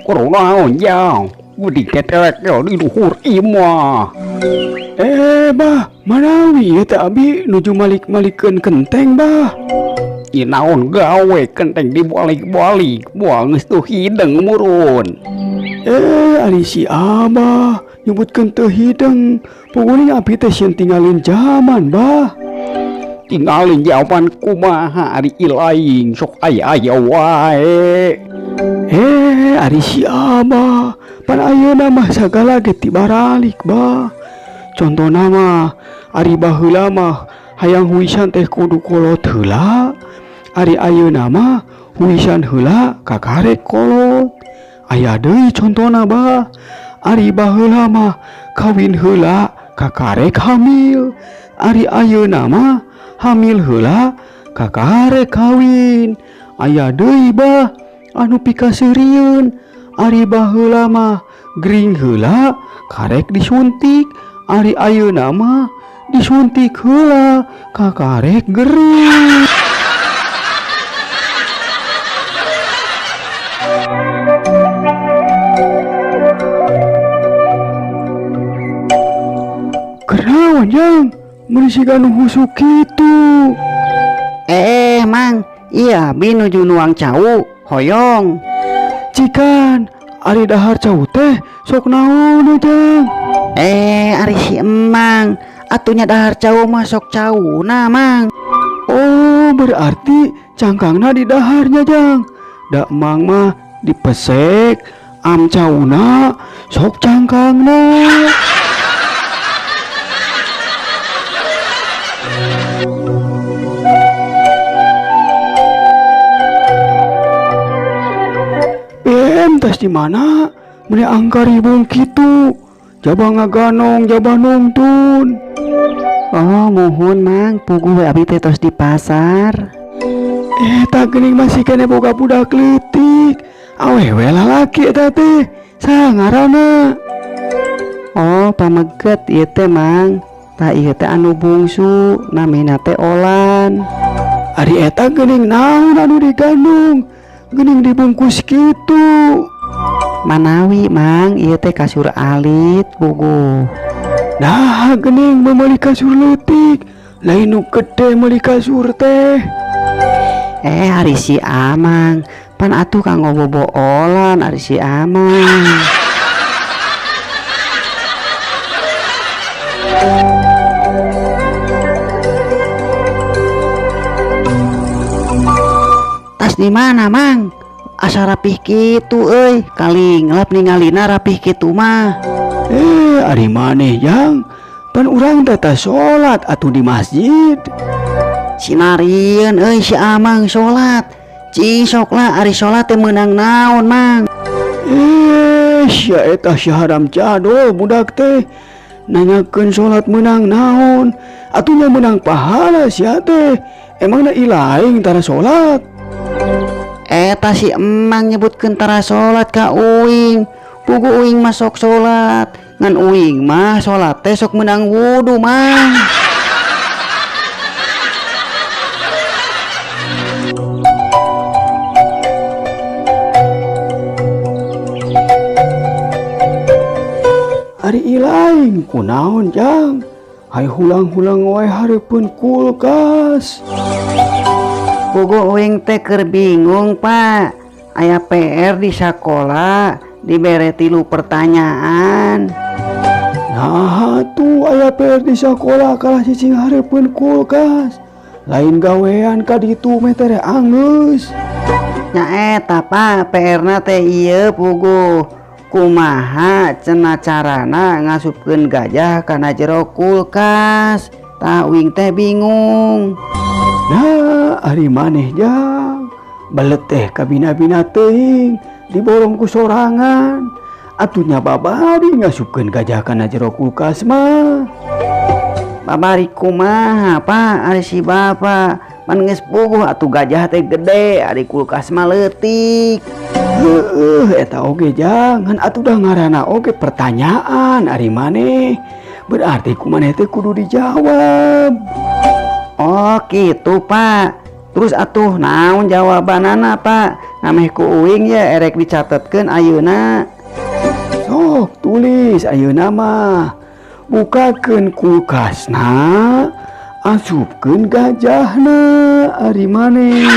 Kunaon, Jang? Geuning tetelek di luhur imah. Eh, Bah, manawi ieu teh abi nuju malik-malikeun kenteng, Bah. Ieu naon gawe kenteng dibalik-balik, moal geus teu hideng murun. Eh, ari si Abah nyebutkeun teu hideng. Pokoknya abi teh sieun tinggalin zaman, Bah. Tinggalin zaman kumaha, ari ilaing sok aya-aya wae. Eh, ari si Abah, pan ayeuna mah sagala ge tibaralik, Bah. Contona mah ari baheula mah hayang huisan teh kudu kolot heula. Ari ayeuna mah huisan heula kakarek kolot. Aya deui contona, Bah. Ari baheula mah kawin heula kakarek hamil. Ari ayeuna mah hamil heula kakarek kawin. Aya deui, Bah, anu pikaseurieun. Ari baheula mah gering heula karek disuntik. Ari ayeuna mah disuntik heula kakarek gering. Kunaon, Jang? Meuni siga nu husuk kitu. Eh, Mang, iya abi nuju nuang cau, hoyong. Cikan, ari dahar cau teh sok naon, Jang? Eh, ari si Emang, atuh nya dahar cau mah sok cauna, Mang. Oh, berarti cangkangna di daharnya, Jang. Da Emang mah dipesek, am cauna sok cangkangna. BM tas di mana? Meni angka ribung kitu. Jaba ngaganong, jaba nungtun. Oh, muhun, Mang, puguh we abi teh tos di pasar. Eh, tak geuning masih kene boga budak leutik. Awewe lalaki eta teh. Saha ngaranna? Oh, pameget ieu teh, Mang. Tah ieu teh anu bungsu, namina teh Olan. Ari eta geuning naon anu digandung? Geuning dibungkus kitu. Manawi, Mang, ieu teh kasur alit puguh. Nah, geuning meuli kasur leutik. Lain nu gede meuli kasur teh. Eh, ari si Amang, pan atuh kanggo bobo Olan ari si Amang. Tas di mana, Mang? Asa rapih kitu euy, kalinglap ningalina rapih kitu mah. Eh, ari maneh, Jang? Pan urang teh tas salat atuh di masjid. Sinarieun euy si Amang salat. Cing sok lah ari salat teh meunang naon, Mang? Eh, sia eta si haram jadol budak teh. Nanyakeun salat meunang naon? Atuh nya meunang pahala sia teh. Emangna ilaing tara salat? Eta si Emang nyebutkeun tara salat ka uing. Puguh uing mah sok salat. Ngan uing mah salat teh sok meunang wudu, Mang. Ari ilaing kunaon, Jang? Hai hulang-hulang wae hareupeun kulkas. Puguh uing teh keur bingung, Pak. Aya PR di sakola, dibere 3 pertanyaan. Nah, tuh aya PR di sakola kalah cicing hareupeun kulkas. Lain gawean ka ditu meh tere anggeus. Nya eta, Pak, P R-na teh ieu puguh. Kumaha cenah carana ngasupkeun gajah kana jero kulkas? Tah uing teh bingung. Nah, ari maneh, Jang. Belet teh kabina-bina teuing diborong ku sorangan. Atuh nya babari ngasupkeun gajah kana jero kulkas mah. Babari kumaha, Pak? Ari si Bapak pan geus puguh atuh gajah teh gede, ari kulkas mah leutik. Heueuh, eta oge, Jang. Ngan atuh dah ngaranna oge pertanyaan ari maneh. Berarti ku maneh teh kudu dijawab. Oh, kitu, Pak. Terus atuh naon jawabanana, Pak? Ngameh ku uing ya erek dicatetkeun ayeuna. Sok tulis ayeuna mah. Bukakeun kulkasna, asupkeun gajahna ari maneh.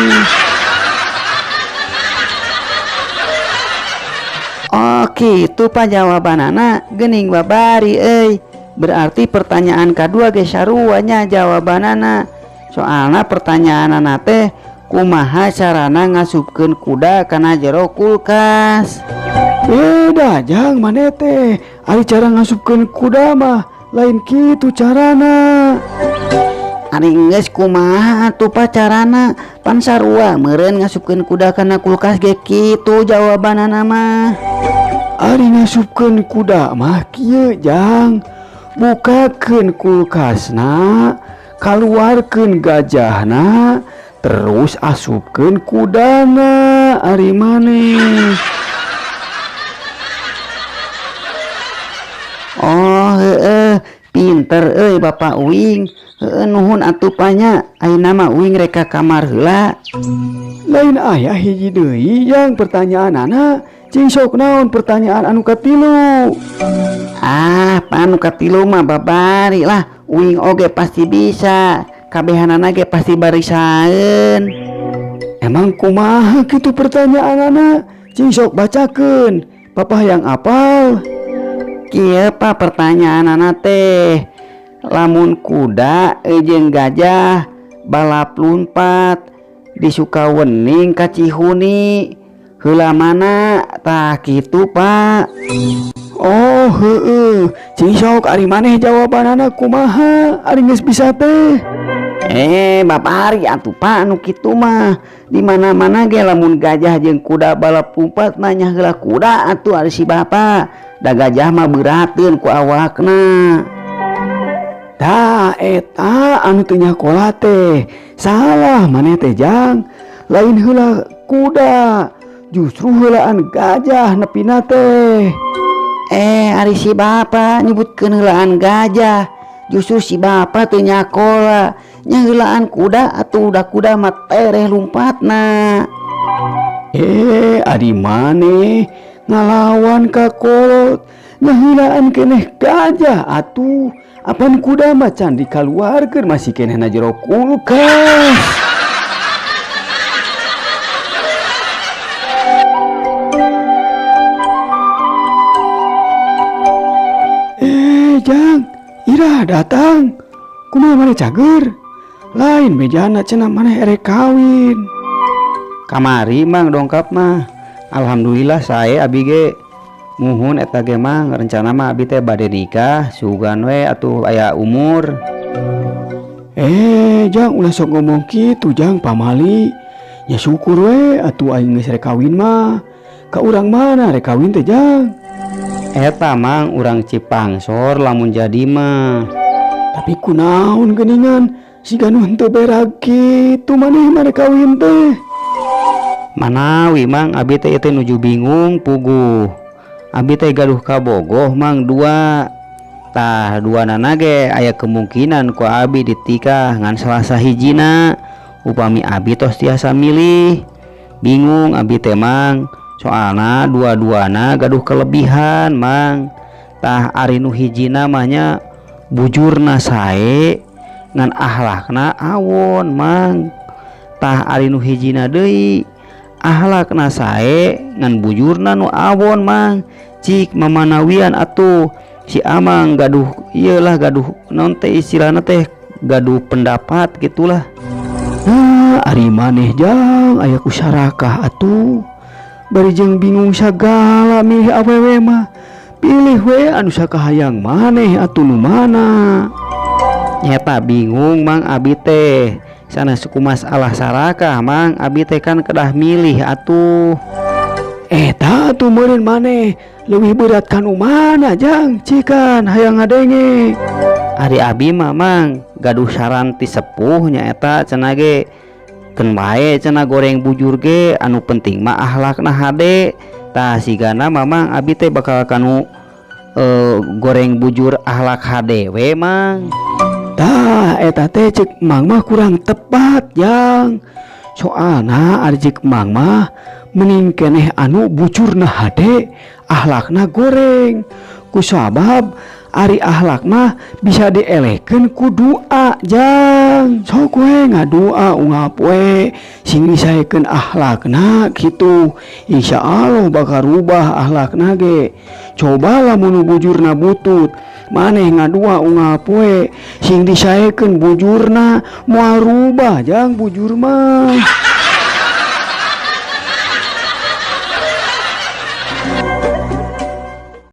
Oh kitu Pak jawabanana, geuning babari euy. Berarti pertanyaan kadua ge sarua nya jawabanana. Soalna pertanyaanana teh kumaha carana ngasupkeun kuda kana jero kulkas. Beda jang maneh teh, ari cara ngasupkeun kuda mah lain kitu carana. Ari geus kumaha atuh Pak carana? Pan sarua meureun ngasupkeun kuda kana kulkas ge kitu jawabanana mah. Ari ngasupkeun kuda mah kieu jang, bukakeun kulkasna, kaluarkeun gajahna, terus asupkeun kudana ari maneh. Oh heeh, pinter euy Bapak uing. Heeh nuhun atuh panya, ayeuna mah uing rek ka kamar heula. Lain aya hiji deui jang pertanyaanana, cing sok naon pertanyaan anu katilu. Ah, pan nu katilu mah babari lah, uing oge pasti bisa. Kabehanana ge pasti barisaeun. Emang kumaha kitu pertanyaanana? Cing sok bacakeun, Papa hayang apal. Kieu Pak pertanyaanana teh. Lamun kuda jeung gajah balap lumpat di Sukawening ka Cihuni, heula mana? Tah kitu Pak. Oh heeh, cing sok ari maneh jawabanana kumaha? Ari geus bisa teh. Babari atuh Pak nu kitu mah. Di mana-mana ge lamun gajah jeung kuda balap lumpat mah nya heula kuda atuh ari si Bapak. Da gajah mah beurateun ku awakna. Tah eta anu teu nyakola teh. Salah maneh teh jang. Lain heula kuda, justru heulaan gajah nepina teh. Ari si Bapak nyebutkeun heulaan gajah, justru si Bapak teu nyakola. Nya heulaan kuda atuh da kuda mah tereh lumpatna. Ari maneh ngalawan ka kolot, nya heulaan keneh gajah atuh. Apan kuda mah can dikaluarkeun masih keneh na jero kulkas. Jang, Ira datang. Kumaha maneh cager? Lain bejana cenah maneh erek kawin. Kamari mang dongkap mah. Alhamdulillah sae abi ge. Muhun eta ge mang rencana mah abi teh bade nikah sugan we atuh aya umur. Jang ulah sok ngomong kitu jang pamali. Ya syukur we atuh aing geus rek kawin mah. Ka urang mana rek kawin teh jang? Eta mang urang Cipangsor lamun jadi mah. Tapi kunaon geuningan siga nu henteu berak kitu maneh mah rek kawin teh. Manawi mang abi teh ieu teh nuju bingung puguh. Abi teh gaduh kabogoh mang dua. Tah dua nana ge aya kemungkinan ku abi ditikah ngan salah sahijina. Upami abi tos tiasa milih. Bingung abi teh mang, soalna dua-duana gaduh kelebihan mang. Tah ari nu hijina mah nya bujurna sae ngan ahlakna awon mang. Tah ari nu hijina deui ahlakna sae ngan bujurna nu awon mang. Cik mamanawian atuh si amang gaduh ieu lah, gaduh naon teh istilahna teh gaduh pendapat gitulah. Nah, ari maneh jang aya ku sarakah atuh. Bari jeung bingung sagala milih awewe mah. Pilih we anu sakahayang maneh atuh nu mana. Nyeta bingung mang abi teh. Sanes ku masalah sarakah mang, abi teh kan kedah milih atuh. Eta atuh meureun maneh leuwih berat kanu mana jang, cikan hayang ngadenge. Ari abi mah mang gaduh saran ti sepuh nya eta cenah ge keun bae cenah goreng bujur ge anu penting mah ahlakna hade. Tah sigana mah mang abi teh bakal kanu goreng bujur ahlak hade we mang. Tah eta teh cek mang mah kurang tepat jang. Soalna ari cek Mang mah mending keneh anu bujurna hade, ahlakna goreng. Kusabab ari ahlak mah bisa dielehkeun ku doa, Jang. Sok we ngadua unggal poe sing disaekeun ahlakna kitu. Insya Allah bakal rubah ahlakna ge. Coba lamun nu bujurna butut, maneh ngadua unggal poe sing disaekeun bujurna, moal rubah, Jang, bujur mah.